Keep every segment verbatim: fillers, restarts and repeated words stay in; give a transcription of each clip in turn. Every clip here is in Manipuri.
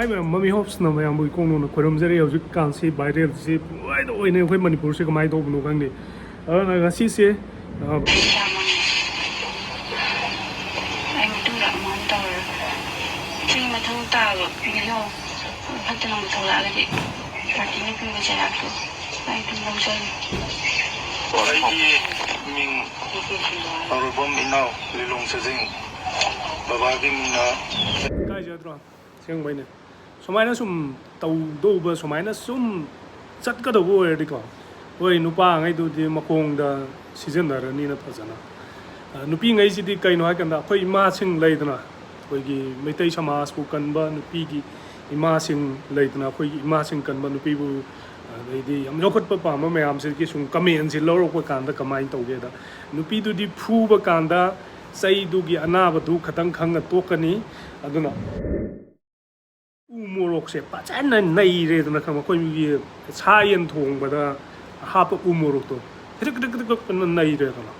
ꯍꯥꯏ ꯃꯌꯥꯝ, ꯃꯃꯤ ꯍꯣꯞꯁꯅ ꯃꯌꯥꯝꯕꯨ ꯏꯀꯣꯡ ꯅꯧꯅ ꯈꯣꯏꯔꯝꯖꯔꯤ꯫ ꯍꯧꯖꯤꯛꯀꯥꯟꯁꯤ ꯚꯥꯏꯔꯦꯜꯁꯤ ꯄꯨꯡꯍꯥꯏꯗ ꯑꯣꯏꯅꯩ ꯑꯩꯈꯣꯏ ꯃꯅꯤꯄꯨꯔꯁꯤ, ꯀꯃꯥꯏꯅ ꯇꯧꯕꯅꯣ ꯈꯪꯗꯦ꯫ ꯑꯗꯨꯅ ꯉꯁꯤꯁꯦ, ꯑ, ꯑꯩ ꯃꯇꯨꯡꯗ ꯑꯃꯨꯛ ꯍꯟꯅ ꯇꯧꯔꯔꯣꯏ꯫ ꯁꯤ ꯃꯊꯪ ꯇꯥꯕ ꯚꯤꯗꯤꯑꯣ ꯐꯠꯇꯅ ꯑꯃꯨꯛ ꯊꯣꯛꯂꯛꯑꯒꯗꯤ ꯄꯥꯔꯇꯤꯅ ꯄꯤꯕ ꯆꯩꯔꯥꯛꯇꯣ ꯑꯩ ꯑꯗꯨꯝ ꯂꯧꯖꯒꯦ꯫ ꯑꯩꯒꯤ ꯃꯤꯡ ꯑꯔꯣꯏꯕꯝ ꯏꯅꯥꯎ ꯂꯤꯂꯣꯡ ꯁꯖꯤꯡ꯫ ꯕꯕꯥꯒꯤ ꯃꯤꯡꯅ ꯏꯀꯥꯏꯖꯗ꯭ꯔꯣ? ꯑꯁꯦꯡꯕꯩꯅꯦ꯫ ꯁꯨꯃꯥꯏꯅ ꯁꯨꯝ ꯇꯧꯗꯧꯕ, ꯁꯨꯃꯥꯏꯅ ꯁꯨꯝ ꯆꯠꯀꯗꯧꯕ ꯑꯣꯏꯔꯗꯤꯀꯣ, ꯍꯣꯏ, ꯅꯨꯄꯥꯉꯩꯗꯨꯗꯤ ꯃꯈꯣꯡꯗ ꯁꯤꯖꯤꯟꯅꯔꯅꯤꯅ ꯐꯖꯅ꯫ ꯑ, ꯅꯨꯄꯤꯉꯩꯁꯤꯗꯤ ꯀꯩꯅꯣ ꯍꯥꯏꯀꯥꯟꯗ, ꯑꯩꯈꯣꯏ ꯏꯃꯥꯁꯤꯡ ꯂꯩꯗꯅ, ꯑꯩꯈꯣꯏꯒꯤ ꯃꯩꯇꯩ ꯁꯃꯥꯖꯄꯨ ꯀꯟꯕ ꯅꯨꯄꯤꯒꯤ ꯏꯃꯥꯁꯤꯡ ꯂꯩꯗꯅ, ꯑꯩꯈꯣꯏꯒꯤ ꯏꯃꯥꯁꯤꯡ ꯀꯟꯕ ꯅꯨꯄꯤꯕꯨ, ꯑꯗꯩꯗꯤ ꯌꯥꯝ ꯌꯣꯛꯈꯠꯄ ꯄꯥꯝꯕ ꯃꯌꯥꯝꯁꯤꯒꯤ ꯁꯨꯝ ꯀꯃꯦꯟꯁꯤ ꯂꯧꯔꯛꯄ ꯀꯥꯟꯗ ꯀꯃꯥꯏꯅ ꯇꯧꯒꯦꯗ, ꯅꯨꯄꯤꯗꯨꯗꯤ ꯐꯨꯕ ꯀꯥꯟꯗ ꯆꯩꯗꯨꯒꯤ ꯑꯅꯥꯕꯗꯨ ꯈꯇꯪ ꯈꯪꯅ ꯇꯣꯛꯀꯅꯤ꯫ ꯑꯗꯨꯅ ꯎ ꯃꯣꯔꯣꯛꯁꯦ ꯐꯖꯅ ꯅꯩꯔꯦꯗꯅ, ꯈꯪꯕ? ꯑꯩꯈꯣꯏꯒꯤ ꯁꯥ ꯌꯦꯟ ꯊꯣꯡꯕꯗ ꯍꯥꯞꯄ ꯎ ꯃꯣꯔꯣꯛꯇꯣ ꯈꯤꯇꯪ ꯈꯤꯇꯪ ꯈꯤꯇꯪ ꯈꯤꯇꯪ ꯅꯩꯔꯦꯗꯅ,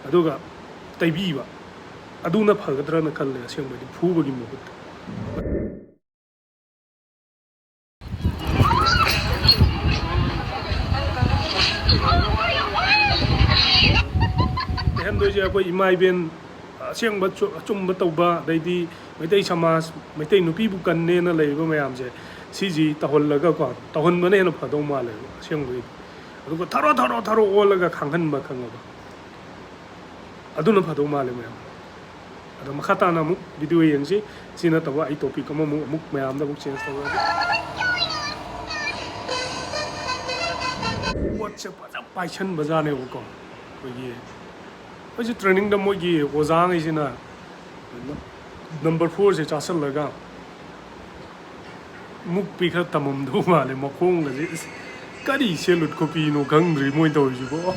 ꯑꯗꯨꯒ ꯇꯩꯕꯤꯕ, ꯑꯗꯨꯅ ꯐꯒꯗ꯭ꯔꯅ ꯈꯜꯂꯦ ꯑꯁꯦꯡꯕꯩꯗꯤ, ꯐꯨꯕꯒꯤ ꯃꯍꯨꯠꯇ꯫ ꯇꯩꯍꯟꯗꯣꯏꯁꯦ ꯑꯩꯈꯣꯏ ꯏꯃꯥ ꯏꯕꯦꯟ ꯑꯁꯦꯡꯕ ꯆꯨ-, ꯑꯆꯨꯝꯕ ꯇꯧꯕ, ꯑꯗꯩꯗꯤ ꯃꯩꯇꯩ ꯁꯃꯥꯖ, ꯃꯩꯇꯩ ꯅꯨꯄꯤꯕꯨ ꯀꯟꯅꯦꯅ ꯂꯩꯔꯤꯕ ꯃꯌꯥꯝꯁꯦ, ꯁꯤꯁꯤ ꯇꯧꯍꯜꯂꯒꯀꯣ, ꯇꯧꯍꯟꯕꯅ ꯍꯦꯟꯅ ꯐꯗꯧ ꯃꯥꯜꯂꯦꯕ ꯑꯁꯦꯡꯕꯒꯤꯗꯤ꯫ ꯑꯗꯨꯒ ꯊꯔꯣ ꯊꯔꯣ ꯊꯔꯣ ꯑꯣꯜꯂꯒ ꯈꯥꯡꯍꯟꯕ, ꯈꯪꯉꯕ? ꯑꯗꯨꯅ ꯐꯗꯧ ꯃꯥꯜꯂꯦ ꯃꯌꯥꯝ꯫ ꯑꯗꯣ ꯃꯈꯥ ꯇꯥꯅ ꯑꯃꯨꯛ ꯚꯤꯗꯤꯑꯣ ꯌꯦꯡꯁꯤ꯫ ꯁꯤ ꯅꯠꯇꯕ ꯑꯩ ꯇꯣꯄꯤꯛ ꯑꯃꯃꯨꯛ ꯑꯃꯨꯛ ꯃꯌꯥꯝꯗ ꯑꯃꯨꯛ ꯆꯦꯟꯖ ꯇꯧꯔꯒꯦ꯫ ꯄꯣꯠꯁꯦ ꯐꯖ ꯄꯥꯏꯁꯟꯕꯖꯥꯠꯅꯦꯕꯀꯣ꯫ ꯑꯩꯈꯣꯏꯒꯤ, ꯑꯩꯈꯣꯏꯁꯦ ꯇ꯭ꯔꯦꯅꯤꯡꯗ ꯃꯣꯏꯒꯤ ꯑꯣꯖꯥꯉꯩꯁꯤꯅ ꯅꯝꯕꯔ ꯐꯣꯔꯁꯦ ꯆꯥꯁꯤꯜꯂꯒ ꯃꯨꯛꯄꯤ ꯈꯔ ꯇꯝꯃꯝꯗꯧ ꯃꯥꯜꯂꯦ ꯃꯈꯣꯡꯒꯁꯦ꯫ ꯏꯁ, ꯀꯔꯤ ꯁꯦꯂꯨꯠ ꯈꯨꯄꯤꯅꯣ ꯈꯪꯗ꯭ꯔꯤ ꯃꯣꯏ ꯇꯧꯔꯤꯁꯤꯕꯣ꯫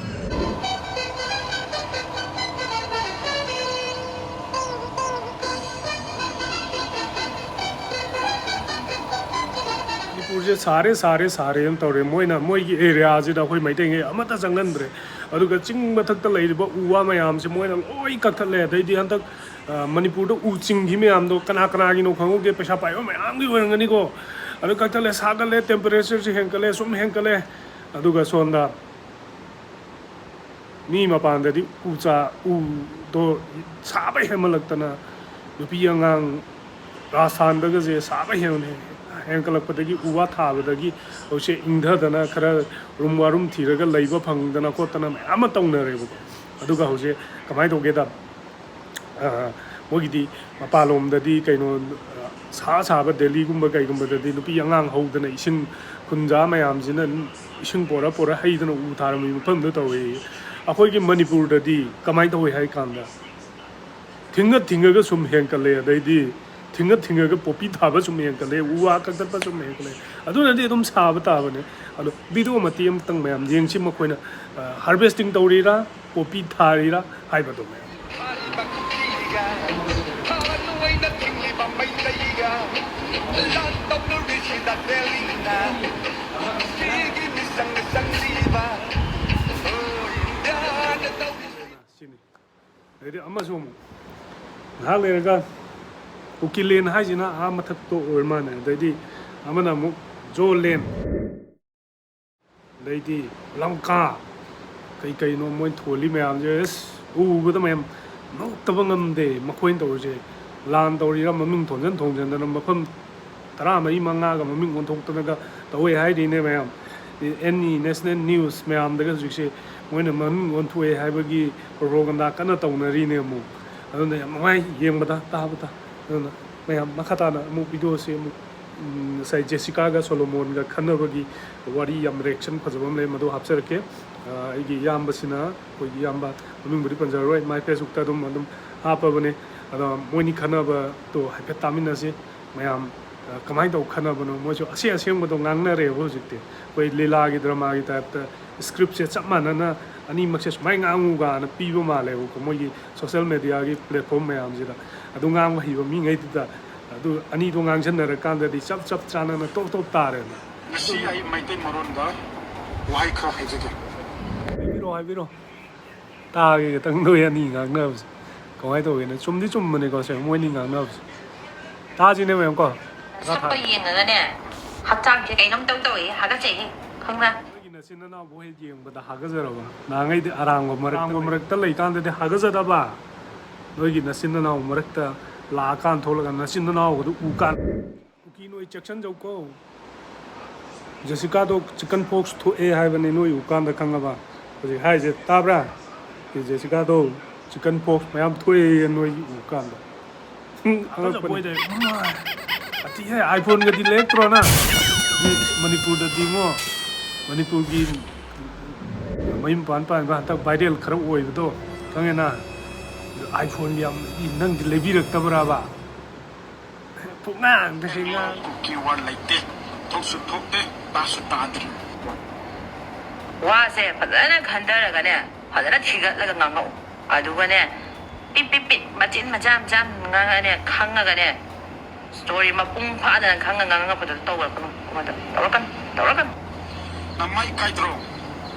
ꯃꯅꯤꯄꯨꯔ ꯁꯥꯔꯦ, ꯁꯥꯔꯦ, ꯁꯥꯔꯦꯅ ꯇꯧꯔꯦ꯫ ꯃꯣꯏꯅ ꯃꯣꯏꯒꯤ ꯑꯦꯔꯤꯌꯥꯁꯤꯗ ꯑꯩꯈꯣꯏ ꯃꯩꯇꯩꯉꯩ ꯑꯃꯠꯇ ꯆꯪꯍꯟꯗ꯭ꯔꯦ꯫ ꯑꯗꯨꯒ ꯆꯤꯡ ꯃꯊꯛꯇ ꯂꯩꯔꯤꯕ ꯎ ꯋꯥ ꯃꯌꯥꯝꯁꯦ ꯃꯣꯏꯅ ꯂꯣꯏ ꯀꯛꯊꯠꯂꯦ꯫ ꯑꯗꯩꯗꯤ ꯍꯟꯗꯛ, ꯑ, ꯃꯅꯤꯄꯨꯔꯗ ꯎ ꯆꯤꯡꯈꯤ ꯃꯌꯥꯝꯗꯣ ꯀꯅꯥ ꯀꯅꯥꯒꯤꯅꯣ ꯈꯪꯍꯧꯗꯦ, ꯄꯩꯁꯥ ꯄꯥꯏꯕ ꯃꯌꯥꯝꯒꯤ ꯑꯣꯏꯔꯝꯒꯅꯤꯀꯣ꯫ ꯑꯗꯨ ꯀꯛꯊꯠꯂꯦ, ꯁꯥꯒꯠꯂꯦ, temperatureꯁꯦ ꯍꯦꯟꯒꯠꯂꯦ, ꯁꯨꯝ ꯍꯦꯟꯒꯠꯂꯦ꯫ ꯑꯗꯨꯒ ꯁꯣꯝꯗ ꯃꯤ ꯃꯄꯥꯟꯗꯗꯤ ꯎ ꯆꯥ-, ꯎꯗꯣ ꯁꯥꯕ ꯍꯦꯟꯃꯜꯂꯛꯇꯅ ꯅꯨꯄꯤ ꯑꯉꯥꯡ ꯔꯥꯖꯁꯊꯥꯟꯗꯒꯁꯦ ꯁꯥꯕ ꯍꯦꯟ-, ꯍꯦꯟꯒꯠꯂꯛꯄꯗꯒꯤ ꯎ ꯋꯥ ꯊꯥꯕꯗꯒꯤ ꯍꯧꯖꯤꯛ ꯏꯪꯊꯗꯅ ꯈꯔ ꯔꯨꯝ ꯋꯥꯔꯨꯝ ꯊꯤꯔꯒ ꯂꯩꯕ ꯐꯪꯗꯅ ꯈꯣꯠꯇꯅ ꯃꯌꯥꯝ ꯑꯃ ꯇꯧꯅꯔꯦꯕꯀꯣ꯫ ꯑꯗꯨꯒ ꯍꯧꯖꯤꯛ ꯀꯃꯥꯏꯅ ꯇꯧꯒꯦꯗ, ꯑ, ꯃꯣꯏꯒꯤꯗꯤ ꯃꯄꯥꯟꯂꯣꯝꯗꯗꯤ ꯀꯩꯅꯣ, ꯑ, ꯁꯥ ꯁꯥꯕ ꯗꯦꯜꯂꯤꯒꯨꯝꯕ ꯀꯩꯒꯨꯝꯕꯗꯗꯤ ꯅꯨꯄꯤ ꯑꯉꯥꯡ ꯍꯧꯗꯅ ꯏꯁꯤꯡ ꯈꯨꯟꯖꯥ ꯃꯌꯥꯝꯁꯤꯅ ꯏꯁꯤꯡ ꯄꯣꯔ ꯄꯣꯔ ꯍꯩꯗꯅ ꯎ ꯊꯥꯔꯝꯃꯤ ꯃꯐꯝꯗꯣ ꯇꯧꯋꯦ꯫ ꯑꯩꯈꯣꯏꯒꯤ ꯃꯅꯤꯄꯨꯔꯗꯗꯤ ꯀꯃꯥꯏꯅ ꯇꯧꯋꯤ ꯍꯥꯏ ꯀꯥꯟꯗ ꯊꯤꯡꯉ ꯊꯤꯡꯉꯒ ꯁꯨꯝ ꯍꯦꯟꯀꯠꯂꯦ, ꯑꯗꯩꯗꯤ ꯊꯤꯡꯉ ꯊꯤꯡꯉꯒ ꯄꯣꯄꯤ ꯊꯥꯕ ꯁꯨꯝ ꯍꯦꯟꯀꯠꯂꯦ, ꯎ ꯋꯥ ꯀꯛꯊꯠꯄ ꯁꯨꯝ ꯍꯦꯟꯀꯠꯂꯦ꯫ ꯑꯗꯨꯅꯗꯤ ꯑꯗꯨꯝ ꯁꯥꯕ ꯇꯥꯕꯅꯦ꯫ ꯑꯗꯣ ꯚꯤꯗꯤꯑꯣ ꯃꯇꯦꯛ ꯑꯃꯇꯪ ꯃꯌꯥꯝ ꯌꯦꯡꯁꯤ, ꯃꯈꯣꯏꯅ, ꯑ, harvesting ꯇꯧꯔꯤꯔꯥ, ꯄꯣꯄꯤ ꯊꯥꯔꯤꯔꯥ ꯍꯥꯏꯕꯗꯣ ꯃꯌꯥꯝ꯫ ꯁꯤꯅꯤ꯫ ꯑꯗꯩꯗꯤ ꯑꯃꯁꯨ ꯑꯃꯨꯛ ꯉꯥꯏꯍꯥꯛ ꯂꯩꯔꯒ ꯀꯨꯀꯤꯂꯦꯟ ꯍꯥꯏꯁꯤꯅ ꯑꯥ ꯃꯊꯛꯇꯣ ꯑꯣꯏꯔ ꯃꯥꯜꯂꯦ꯫ ꯑꯗꯩꯗꯤ ꯑꯃꯅ ꯑꯃꯨꯛ ꯖꯣꯂꯦꯟ, ꯑꯗꯩꯗꯤ ꯂꯪꯀꯥ, ꯀꯩ ꯀꯩꯅꯣ ꯃꯣꯏ ꯊꯣꯜꯂꯤ ꯃꯌꯥꯝꯁꯦ, ꯑꯁ, ꯎꯕꯗ ꯃꯌꯥꯝ ꯅꯣꯛꯇꯕ ꯉꯝꯗꯦ ꯃꯈꯣꯏꯅ ꯇꯧꯔꯤꯁꯦ꯫ ꯂꯥꯟ ꯇꯧꯔꯤꯔꯥ, ꯃꯃꯤꯡ ꯊꯣꯟꯖꯟ ꯊꯣꯟꯖꯟꯗꯅ ꯃꯐꯝ ꯇꯔꯥꯃꯔꯤ ꯃꯉꯥꯒ ꯃꯃꯤꯡ ꯑꯣꯟꯊꯣꯛꯇꯅꯒ ꯇꯧꯋꯦ ꯍꯥꯏꯔꯤꯅꯦ ꯃꯌꯥꯝ꯫ Any national news ꯃꯌꯥꯝꯗꯒ ꯍꯧꯖꯤꯛꯁꯦ ꯃꯣꯏꯅ ꯃꯃꯤꯡ ꯑꯣꯟꯊꯣꯛꯑꯦ ꯍꯥꯏꯕꯒꯤ propaganda ꯀꯟꯅ ꯇꯧꯅꯔꯤꯅꯦ ꯑꯃꯨꯛ꯫ ꯑꯗꯨꯅ ꯌꯥꯝ ꯅꯨꯡꯉꯥꯏ ꯌꯦꯡꯕꯗ, ꯇꯥꯕꯗ꯫ ꯑꯗꯨꯅ ꯃꯌꯥꯝ, ꯃꯈꯥ ꯇꯥꯅ ꯑꯃꯨꯛ ꯚꯤꯗꯤꯑꯣꯁꯤ ꯑꯃꯨꯛ, ꯎꯝ, ꯉꯁꯥꯏ ꯖꯦꯁꯤꯀꯥꯒ ꯁꯣꯂꯣꯃꯣꯟꯒ ꯈꯟꯅꯕꯒꯤ ꯋꯥꯔꯤ ꯌꯥꯝ reaction ꯐꯖꯕ ꯑꯃ ꯂꯩ, ꯃꯗꯨ ꯍꯥꯞꯆꯔꯛꯀꯦ꯫ ꯑ, ꯑꯩꯒꯤ ꯏꯌꯥꯝꯕꯁꯤꯅ, ꯑꯩꯈꯣꯏꯒꯤ ꯏꯌꯥꯝꯕ, ꯃꯃꯤꯡꯕꯨꯗꯤ ꯄꯟꯖꯔꯔꯣꯏ, my Facebookꯇ ꯑꯗꯨꯝ, ꯑꯗꯨꯝ ꯍꯥꯞꯄꯕꯅꯦ꯫ ꯑꯗꯣ ꯃꯣꯏꯅꯤ ꯈꯟꯅꯕꯗꯣ ꯍꯥꯏꯐꯦꯠ ꯇꯥꯃꯤꯟꯅꯁꯤ꯫ ꯃꯌꯥꯝ, ꯑ, ꯀꯃꯥꯏꯅ ꯇꯧ ꯈꯟꯅꯕꯅꯣ? ꯃꯣꯏꯁꯨ ꯑꯁꯦꯡ ꯑꯁꯦꯡꯕꯗꯣ ꯉꯥꯡꯅꯔꯦꯕ ꯍꯧꯖꯤꯛꯇꯤ꯫ ꯑꯩꯈꯣꯏ ꯂꯤꯂꯥꯒꯤ, dramaꯒꯤ typeꯇ scriptꯁꯦ ꯆꯞ ꯃꯥꯟꯅꯅ ꯑꯅꯤꯃꯛꯁꯦ ꯁꯨꯃꯥꯏꯅ ꯉꯥꯡꯉꯨꯒꯥꯅ ꯄꯤꯕ ꯃꯥꯜꯂꯦꯕꯀꯣ, ꯃꯣꯏꯒꯤ social mediaꯒꯤ platform ꯃꯌꯥꯝꯁꯤꯗ꯫ ꯑꯗꯨ ꯉꯥꯡꯕ ꯍꯩꯕ ꯃꯤꯉꯩꯗꯨꯗ, ꯑ, ꯑꯗꯨ ꯑꯅꯤꯗꯣ ꯉꯥꯡꯁꯟꯅꯔꯀꯥꯟꯗꯗꯤ ꯆꯞ ꯆꯞ ꯆꯥꯅꯅ ꯇꯣꯞ ꯇꯣꯞ ꯇꯥꯔꯦꯅ꯫ ꯉꯁꯤ ꯑꯩ ꯃꯩꯇꯩ ꯃꯔꯣꯟꯗ ꯋꯥꯍꯩ ꯈꯔ ꯍꯥꯏꯖꯒꯦ꯫ ꯍꯥꯏꯕꯤꯔꯣ, ꯍꯥꯏꯕꯤꯔꯣ꯫ ꯇꯥꯒꯦ ꯈꯇꯪ ꯅꯣꯏ ꯑꯅꯤ ꯉꯥꯡꯅꯕꯁꯦ꯫ ꯀꯃꯥꯏꯅ ꯇꯧꯒꯦꯅ? ꯆꯨꯝꯗꯤ ꯆꯨꯝꯕꯅꯤꯀꯣ ꯁꯦ, ꯃꯣꯏ ꯑꯅꯤ ꯉꯥꯡꯅꯕꯁꯦ꯫ ꯇꯥꯁꯤꯅꯦ ꯃꯌꯥꯝ ꯀꯣ꯫ ꯁꯛꯄ ꯌꯦꯡꯉꯒꯅꯦ, ꯍꯛꯆꯥꯡꯁꯦ ꯀꯩꯅꯣꯝ ꯇꯧ ꯇꯧꯏ, ꯍꯥꯒꯠꯆꯩ, ꯈꯪꯕ꯭ꯔꯥ? ꯅꯣꯏꯒꯤ ꯅꯆꯤꯟ ꯅꯅꯥꯎꯕꯨ ꯍꯦꯛ ꯌꯦꯡꯕꯗ ꯍꯥꯒꯠꯆꯔꯕ? ꯅꯍꯥꯟꯉꯩꯗꯤ ꯑꯔꯥꯡꯕ ꯃꯔꯛꯇ, ꯑꯔꯥꯡꯕ ꯃꯔꯛꯇ ꯂꯩꯀꯥꯟꯗꯗꯤ ꯍꯥꯒꯠꯆꯗꯕ, ꯅꯣꯏꯒꯤ ꯅꯆꯤꯟ ꯅꯅꯥꯎ ꯃꯔꯛꯇ ꯂꯥꯛꯑꯀꯥꯟ ꯊꯣꯛꯂꯒ ꯅꯆꯤꯟ ꯅꯅꯥꯎꯒꯗꯨ ꯎꯀꯥꯟ, ꯀꯨꯀꯤ ꯅꯣꯏ ꯆꯦꯛꯁꯟꯖꯧꯀꯣ꯫ ꯖꯦꯁꯤꯀꯥꯗꯣ chicken pox ꯊꯣꯛꯑꯦ ꯍꯥꯏꯕꯅꯦ ꯅꯣꯏ ꯎꯀꯥꯟꯗ, ꯈꯪꯉꯕ? ꯍꯧꯖꯤꯛ ꯍꯥꯏꯁꯦ ꯇꯥꯕ꯭ꯔꯥ? ꯀꯤ ꯖꯦꯁꯤꯀꯥꯗꯣ chicken pox ꯃꯌꯥꯝ ꯊꯣꯛꯑꯦ ꯅꯣꯏ ꯎꯀꯥꯟꯗ꯫ ꯍꯨꯝ, ꯑꯉꯛꯄꯅꯤ꯫ ꯑꯇꯤꯍꯦ, iPhone-ꯒꯗꯤ ꯂꯩꯔꯛꯇ꯭ꯔꯣ ꯅꯪ? ꯃꯤ ꯃꯅꯤꯄꯨꯔꯗꯗꯤ ꯏꯉꯣ, ꯃꯅꯤꯄꯨꯔꯒꯤ ꯃꯌꯨꯝ ꯄꯥꯟ ꯄꯥꯟꯕ ꯍꯟꯗꯛ viral ꯈꯔ ꯑꯣꯏꯕꯗꯣ ꯈꯪꯉꯦꯅ? iPhone ꯌꯥꯝ ꯅꯪꯗꯤ ꯂꯩꯕꯤꯔꯛꯇꯕ꯭ꯔꯥꯕ? ꯄꯨꯡꯉꯥꯡꯗ ꯍꯦꯛ ꯉꯥꯡ꯫ ꯀꯨꯀꯤ ꯋꯥ ꯂꯩꯇꯦ, ꯊꯣꯛꯁꯨ ꯊꯣꯛꯇꯦ, ꯇꯥꯁꯨ ꯇꯥꯗ꯭ꯔꯤ꯫ ꯋꯥꯁꯦ ꯐꯖꯅ ꯈꯟꯊꯔꯒꯅꯦ, ꯐꯖꯅ ꯊꯤꯒꯠꯂꯒ ꯉꯥꯡꯉꯛꯎ꯫ ꯑꯗꯨꯒꯅꯦ, ꯄꯤꯠ ꯄꯤꯠ ꯄꯤꯠ ꯃꯆꯤꯟ ꯃꯆꯥ ꯃꯆꯥ ꯉꯥꯡꯉꯒꯅꯦ, ꯈꯪꯉꯒꯅꯦ, story ꯃꯄꯨꯡ ꯐꯥꯗꯅ ꯈꯪꯉ ꯉꯥꯡꯉꯛꯄꯗꯣ ꯇꯧꯔꯛꯀꯅꯨ꯫ ꯑꯃꯗ ꯇꯧꯔꯛꯀꯅꯨ, ꯇꯧꯔꯛꯀꯅꯨ꯫ ꯅꯃꯥꯏ ꯏꯀꯥꯏꯗ꯭ꯔꯣ?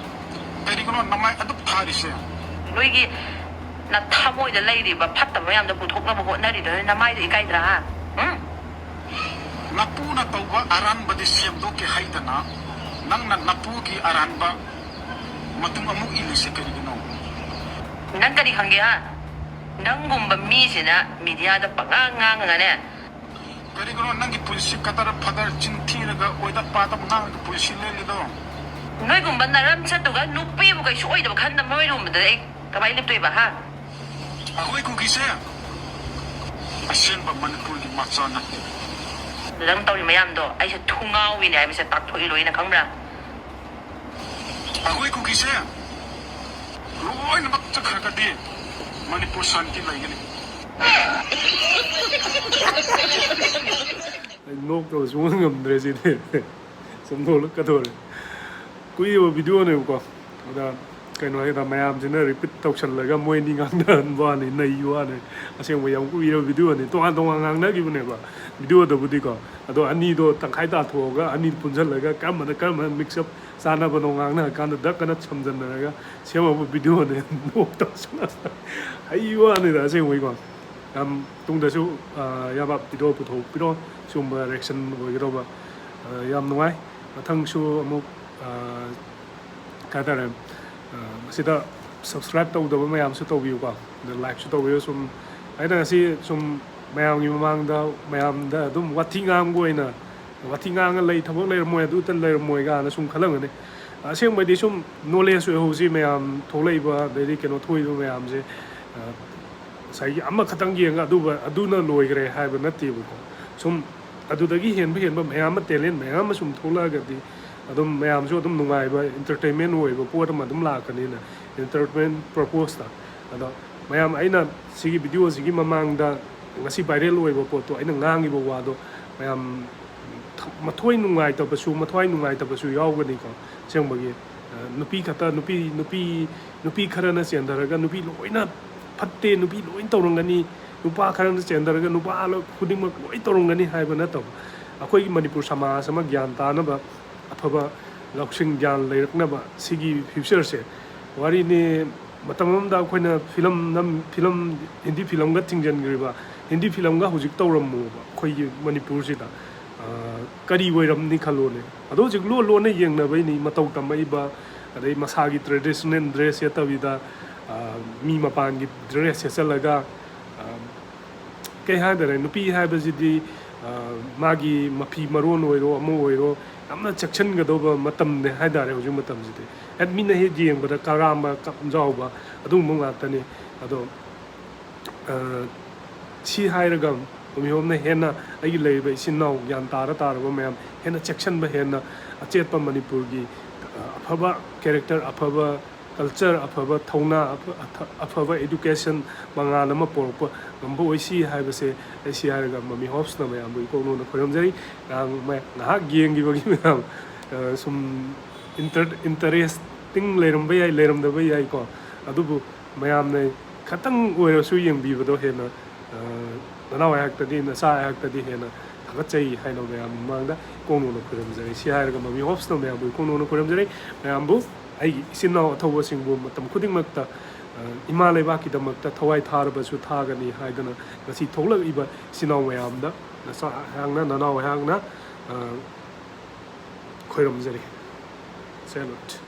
ꯀꯔꯤꯒꯤꯅꯣ ꯅꯃꯥꯏ ꯑꯗꯨꯛ ꯊꯥꯔꯤꯁꯦ? ꯅꯣꯏꯒꯤ ꯅꯊꯃꯣꯏꯗ ꯂꯩꯔꯤꯕ ꯐꯠꯇꯕ ꯃꯌꯥꯝꯗꯣ ꯄꯨꯊꯣꯛꯅꯕ ꯍꯣꯠꯅꯔꯤꯗꯣ ꯅꯃꯥꯏꯗꯣ ꯏꯀꯥꯏꯗ꯭ꯔꯥ, ꯍꯥ? ꯎꯝ? ꯅꯄꯨꯅ ꯇꯧꯕ ꯑꯔꯥꯟꯕꯗꯤ ꯁꯦꯝꯗꯣꯛꯀꯦ ꯍꯥꯏꯗꯅ ꯅꯪꯅ ꯅꯄꯨꯒꯤ ꯑꯔꯥꯟꯕ ꯃꯇꯨꯡ ꯑꯃꯨꯛ ꯏꯜꯂꯤꯁꯦ ꯀꯔꯤꯒꯤꯅꯣ? ꯅꯪ ꯀꯔꯤ ꯈꯪꯒꯦ, ꯍꯥ? ꯅꯪꯒꯨꯝꯕ ꯃꯤꯁꯤꯅ mediaꯗ ꯄꯉꯥꯡ ꯉꯥꯡꯉꯒꯅꯦ, ꯀꯔꯤꯒꯤꯅꯣ ꯅꯪꯒꯤ ꯄꯨꯟꯁꯤ ꯀꯗꯔ ꯐꯗꯔ ꯆꯤꯟ ꯊꯤꯔꯒ ꯑꯣꯏꯗ ꯄꯥꯗꯕ ꯉꯥꯡꯉꯒ ꯄꯨꯟꯁꯤ ꯂꯦꯜꯂꯤꯗꯣ? ꯅꯣꯏꯒꯨꯝꯕ ꯅꯔꯝꯆꯠꯇꯨꯒ ꯅꯨꯄꯤꯕꯨ ꯀꯩꯁꯨ ꯑꯣꯏꯗꯕ ꯈꯟꯗꯕ ꯅꯣꯏꯒꯨꯝꯕꯗ ꯑꯩ ꯀꯃꯥꯏꯅ ꯂꯦꯞꯇꯣꯏꯕ, ꯍꯥ? ꯑꯩꯈꯣꯏ ꯀꯨꯀꯤꯁꯦ ꯑꯁꯦꯡꯕ ꯃꯅꯤꯄꯨꯔꯒꯤ ꯃꯆꯥ ꯅꯠꯇꯦ꯫ ꯅꯪ ꯇꯧꯔꯤ ꯃꯌꯥꯝꯗꯣ ꯑꯩꯁꯦ ꯊꯨꯡꯉꯥꯎꯋꯤꯅꯦ ꯍꯥꯏꯕꯁꯦ ꯇꯥꯛꯊꯣꯛꯏ ꯂꯣꯏꯅ, ꯈꯪꯕ꯭ꯔꯥ? ꯑꯩꯈꯣꯏ ꯀꯨꯀꯤꯁꯦ ꯂꯣꯏꯅꯃꯛ ꯆꯠꯈ꯭ꯔꯒꯗꯤ ꯃꯅꯤꯄꯨꯔ ꯁꯥꯟꯇꯤ ꯂꯩꯒꯅꯤ꯫ ꯑꯩ ꯅꯣꯛꯇꯕ ꯁꯨꯡꯉꯝ ꯉꯝꯗ꯭ꯔꯦ ꯁꯤꯗꯤ꯫ ꯁꯨꯝ ꯅꯣꯛꯂꯛꯀꯗꯧꯔꯦ꯫ ꯀꯨꯏꯔꯕ videoꯅꯦꯕꯀꯣ꯫ ꯑꯗ ꯀꯩꯅꯣ ꯍꯥꯏꯒꯗ꯭ꯔꯥ, ꯃꯌꯥꯝꯁꯤꯅ repeat ꯇꯧꯁꯜꯂꯒ ꯃꯣꯏ ꯑꯅꯤ ꯉꯥꯡꯅꯍꯟꯕ ꯋꯥꯅꯤ, ꯅꯩꯕ ꯋꯥꯅꯤ꯫ ꯑꯁꯦꯡꯕ ꯌꯥꯝ ꯀꯨꯏꯔꯕ video ꯅꯤ꯫ ꯇꯣꯉꯥꯟ ꯇꯣꯉꯥꯟ ꯉꯥꯡꯅꯈꯤꯕꯅꯦꯕ video ꯗꯕꯨꯗꯤꯀꯣ, ꯑꯗꯣ ꯑꯅꯤꯗꯣ ꯇꯪꯈꯥꯏ ꯇꯥꯊꯣꯛꯑꯒ ꯑꯅꯤ ꯄꯨꯟꯁꯤꯜꯂꯒ ꯀꯔꯝꯕꯅ ꯀꯔꯝꯕꯅ mix up ꯆꯥꯟꯅꯕꯅꯣ ꯉꯥꯡꯅꯔꯀꯥꯟꯗ ꯗꯛ ꯑꯅ ꯁꯝꯖꯟꯅꯔꯒ ꯁꯦꯝꯃꯛꯄ video ꯅꯦ꯫ ꯅꯣꯛꯇꯧꯁꯜꯂ ꯍꯩꯕ ꯋꯥꯅꯤꯗ ꯑꯁꯦꯡꯕꯩꯀꯣ꯫ ꯌꯥꯝ ꯇꯨꯡꯗꯁꯨ, ꯑ, ꯌꯥꯕ video ꯄꯨꯊꯣꯛꯄꯤꯔꯣ꯫ ꯁꯤꯒꯨꯝꯕ reaction ꯑꯣꯏꯒꯗꯧꯕ, ꯑ, ꯌꯥꯝ ꯅꯨꯡꯉꯥꯏ꯫ ꯃꯊꯪꯁꯨ ꯑꯃꯨꯛ, ꯑ, ꯀꯩ ꯍꯥꯏꯇꯥꯔꯦ, ꯑ, ꯃꯁꯤꯗ subscribe ꯇꯧꯗꯕ ꯃꯌꯥꯝꯁꯨ ꯇꯧꯕꯤꯌꯨꯀꯣ꯫ ꯑꯗ like ꯁꯨ ꯇꯧꯕꯤꯌꯨ꯫ ꯁꯨꯝ ꯑꯩꯅ ꯉꯁꯤ ꯁꯨꯝ ꯃꯌꯥꯝꯒꯤ ꯃꯃꯥꯡꯗ ꯃꯌꯥꯝꯗ ꯑꯗꯨꯝ ꯋꯥꯊꯤ ꯉꯥꯡꯕ ꯑꯣꯏꯅ, ꯋꯥꯊꯤ ꯉꯥꯡꯉ ꯂꯩ, ꯊꯕꯛ ꯂꯩꯔꯝꯃꯣꯏ, ꯑꯗꯨꯇ ꯂꯩꯔꯝꯃꯣꯏ ꯀꯥꯏꯅ ꯁꯨꯝ ꯈꯜꯂꯝꯒꯅꯤ꯫ ꯑꯁꯦꯡꯕꯩꯗꯤ ꯁꯨꯝ knowledge ꯑꯣꯏꯍꯧꯁꯤ ꯃꯌꯥꯝ, ꯊꯣꯛꯂꯛꯏꯕ ꯑꯗꯩꯗꯤ ꯀꯩꯅꯣ ꯊꯣꯛꯏꯕ ꯃꯌꯥꯝꯁꯦ, ꯑ, ꯉꯁꯥꯏꯒꯤ ꯑꯃꯈꯛꯇꯪ ꯌꯦꯡꯉꯒ ꯑꯗꯨꯕ-, ꯑꯗꯨꯅ ꯂꯣꯏꯈ꯭ꯔꯦ ꯍꯥꯏꯕ ꯅꯠꯇꯦꯕꯀꯣ꯫ ꯁꯨꯝ ꯑꯗꯨꯗꯒꯤ ꯍꯦꯟꯕ ꯍꯦꯟꯕ ꯃꯌꯥꯝ ꯑꯃ, talent ꯃꯌꯥꯝ ꯑꯃ ꯁꯨꯝ ꯊꯣꯛꯂꯛꯑꯒꯗꯤ ꯑꯗꯨꯝ ꯃꯌꯥꯝꯁꯨ ꯑꯗꯨꯝ ꯅꯨꯡꯉꯥꯏꯕ, entertainment ꯑꯣꯏꯕ ꯄꯣꯠ ꯑꯃ ꯑꯗꯨꯝ ꯂꯥꯛꯀꯅꯤꯅ, entertainment purpose ꯇ꯫ ꯑꯗꯣ ꯃꯌꯥꯝ, ꯑꯩꯅ ꯁꯤꯒꯤ video ꯁꯤꯒꯤ ꯃꯃꯥꯡꯗ ꯉꯁꯤ viral ꯑꯣꯏꯕ ꯄꯣꯠꯇꯣ, ꯑꯩꯅ ꯉꯥꯡꯉꯤꯕ ꯋꯥꯗꯣ ꯃꯌꯥꯝ ꯊ-, ꯃꯊꯣꯏ ꯅꯨꯡꯉꯥꯏꯇꯕꯁꯨ, ꯃꯊ꯭ꯋꯥꯏ ꯅꯨꯡꯉꯥꯏꯇꯕꯁꯨ ꯌꯥꯎꯒꯅꯤꯀꯣ꯫ ꯑꯁꯦꯡꯕꯒꯤ, ꯑ, ꯅꯨꯄꯤ ꯈꯛꯇ, ꯅꯨꯄꯤ, ꯅꯨꯄꯤ, ꯅꯨꯄꯤ ꯈꯔꯅ ꯆꯦꯟꯊꯔꯒ ꯅꯨꯄꯤ ꯂꯣꯏꯅ ꯐꯠꯇꯦ, ꯅꯨꯄꯤ ꯂꯣꯏ ꯇꯧꯔꯝꯒꯅꯤ, ꯅꯨꯄꯥ ꯈꯔꯅ ꯆꯦꯟꯊꯔꯒ ꯅꯨꯄꯥ ꯂꯣ-, ꯈꯨꯗꯤꯡꯃꯛ ꯂꯣꯏ ꯇꯧꯔꯝꯒꯅꯤ ꯍꯥꯏꯕ ꯅꯠꯇꯕ, ꯑꯩꯈꯣꯏꯒꯤ ꯃꯅꯤꯄꯨꯔ ꯁꯃꯥꯖ ꯑꯃ ꯒ꯭ꯌꯥꯟ ꯇꯥꯅꯕ, ꯑꯐꯕ ꯂꯧꯁꯤꯡ ꯒ꯭ꯌꯥꯟ ꯂꯩꯔꯛꯅꯕ ꯁꯤꯒꯤ future ꯁꯦ꯫ ꯋꯥꯔꯤꯅꯤ, ꯃꯇꯝ ꯑꯃꯗ ꯑꯩꯈꯣꯏꯅ film ꯅꯝ-, film, ꯍꯤꯟꯗꯤ film ꯒ ꯊꯤꯡꯖꯤꯟꯈ꯭ꯔꯤꯕ, ꯍꯤꯟꯗꯤ film ꯒ ꯍꯧꯖꯤꯛ ꯇꯧꯔꯝꯃꯣꯕ ꯑꯩꯈꯣꯏꯒꯤ ꯃꯅꯤꯄꯨꯔꯁꯤꯗ꯫ ꯑ, ꯀꯔꯤ ꯑꯣꯏꯔꯝꯅꯤ ꯈꯜꯂꯣꯅꯦ꯫ ꯑꯗꯣ ꯍꯧꯖꯤꯛ ꯂꯣꯟ ꯂꯣꯟꯅ ꯌꯦꯡꯅꯕꯩꯅꯤ, ꯃꯇꯧ ꯇꯝꯃꯛꯏꯕ, ꯑꯗꯩ ꯃꯁꯥꯒꯤ traditional dress ꯁꯦꯠꯇꯕꯤꯗ, ꯑ, ꯃꯤ ꯃꯄꯥꯟꯒꯤ dress ꯁꯦꯠꯆꯜꯂꯒ, ꯑ, ꯀꯩ ꯍꯥꯏꯇꯥꯔꯦ, ꯅꯨꯄꯤ ꯍꯥꯏꯕꯁꯤꯗꯤ, ꯑ, ꯃꯥꯒꯤ ꯃꯐꯤ ꯃꯔꯣꯟ ꯑꯣꯏꯔꯣ, ꯑꯃ ꯑꯣꯏꯔꯣ, ꯌꯥꯝꯅ ꯆꯦꯛꯁꯤꯟꯒꯗꯧꯕ ꯃꯇꯝꯅꯦ ꯍꯥꯏꯇꯥꯔꯦ ꯍꯧꯖꯤꯛ ꯃꯇꯝꯁꯤꯗꯤ꯫ ꯍꯦꯛ ꯃꯤꯅ ꯍꯦꯛ ꯌꯦꯡꯕꯗ ꯀꯔꯥꯝꯕ, ꯀꯞꯖꯥꯎꯕ, ꯑꯗꯨꯒꯨꯝꯕ ꯉꯥꯛꯇꯅꯤ꯫ ꯑꯗꯣ, ꯑ, ꯁꯤ ꯍꯥꯏꯔꯒ ꯃꯃꯤꯍꯣꯝꯅ ꯍꯦꯟꯅ ꯑꯩꯒꯤ ꯂꯩꯔꯤꯕ ꯏꯆꯤꯟ ꯏꯅꯥꯎ ꯒ꯭ꯌꯥꯟ ꯇꯥꯔ ꯇꯥꯔꯕ ꯃꯌꯥꯝ ꯍꯦꯟꯅ ꯆꯦꯛꯁꯤꯟꯕ, ꯍꯦꯟꯅ ꯑꯆꯦꯠꯄ ꯃꯅꯤꯄꯨꯔꯒꯤ, ꯑ, ꯑꯐꯕ character, ꯑꯐꯕ culture, ꯑꯐꯕ ꯊꯧꯅꯥ, ꯑꯐ-, ꯑꯐ-, ꯑꯐꯕ education ꯃꯉꯥꯜ ꯑꯃ ꯄꯣꯔꯛꯄ ꯉꯝꯕ ꯑꯣꯏꯁꯤ ꯍꯥꯏꯕꯁꯦ ꯑꯩ ꯁꯤ ꯍꯥꯏꯔꯒ ꯃꯃꯤ ꯍꯣꯞꯁꯅ ꯃꯌꯥꯝꯕꯨ ꯏꯀꯣꯛ ꯅꯣꯟꯅ ꯈꯣꯏꯔꯝꯖꯔꯤ꯫ ꯉꯥꯏꯍꯥꯛ ꯃ-, ꯉꯥꯏꯍꯥꯛ ꯌꯦꯡꯈꯤꯕꯒꯤ ꯃꯌꯥꯝ, ꯑ, ꯁꯨꯝ inter-, interest ꯇꯤꯡ ꯂꯩꯔꯝꯕ ꯌꯥꯏ, ꯂꯩꯔꯝꯗꯕ ꯌꯥꯏꯀꯣ꯫ ꯑꯗꯨꯕꯨ ꯃꯌꯥꯝꯅ ꯈꯇꯪ ꯑꯣꯏꯔꯁꯨ ꯌꯦꯡꯕꯤꯕꯗꯣ ꯍꯦꯟꯅ, ꯑ, ꯅꯅꯥꯎ ꯑꯩꯍꯥꯛꯇꯗꯤ, ꯅꯆꯥ ꯑꯩꯍꯥꯛꯇꯗꯤ ꯍꯦꯟꯅ ꯊꯥꯒꯠꯆꯩ ꯍꯥꯏꯅ ꯃꯌꯥꯝ ꯃꯃꯥꯡꯗ ꯏꯀꯣꯛ ꯅꯣꯛꯅ ꯈꯨꯔꯨꯝꯖꯔꯤ꯫ ꯁꯤ ꯍꯥꯏꯔꯒ ꯃꯃꯤ ꯍꯣꯞꯁꯅ ꯃꯌꯥꯝꯕꯨ ꯏꯀꯣꯛ ꯅꯣꯛꯅ ꯈꯨꯔꯨꯝꯖꯔꯤ꯫ ꯃꯌꯥꯝꯕꯨ, ꯑꯩꯒꯤ ꯏꯆꯤꯟ ꯏꯅꯥꯎ ꯑꯊꯧꯕꯁꯤꯡꯕꯨ ꯃꯇꯝ ꯈꯨꯗꯤꯡꯃꯛꯇ, ꯑ, ꯏꯃꯥ ꯂꯩꯕꯥꯛꯀꯤꯗꯃꯛꯇ ꯊꯋꯥꯏ ꯊꯥꯔꯕꯁꯨ ꯊꯥꯒꯅꯤ ꯍꯥꯏꯗꯨꯅ ꯉꯁꯤ ꯊꯣꯛꯂꯛꯂꯤꯕ ꯏꯆꯤꯟ ꯏꯅꯥꯎ ꯃꯌꯥꯝꯗ ꯅꯆꯥ ꯑꯩꯍꯥꯛꯅ, ꯅꯅꯥꯎ ꯑꯩꯍꯥꯛꯅ, ꯑ, ꯈꯨꯔꯨꯝꯖꯔꯤ꯫ Salute꯫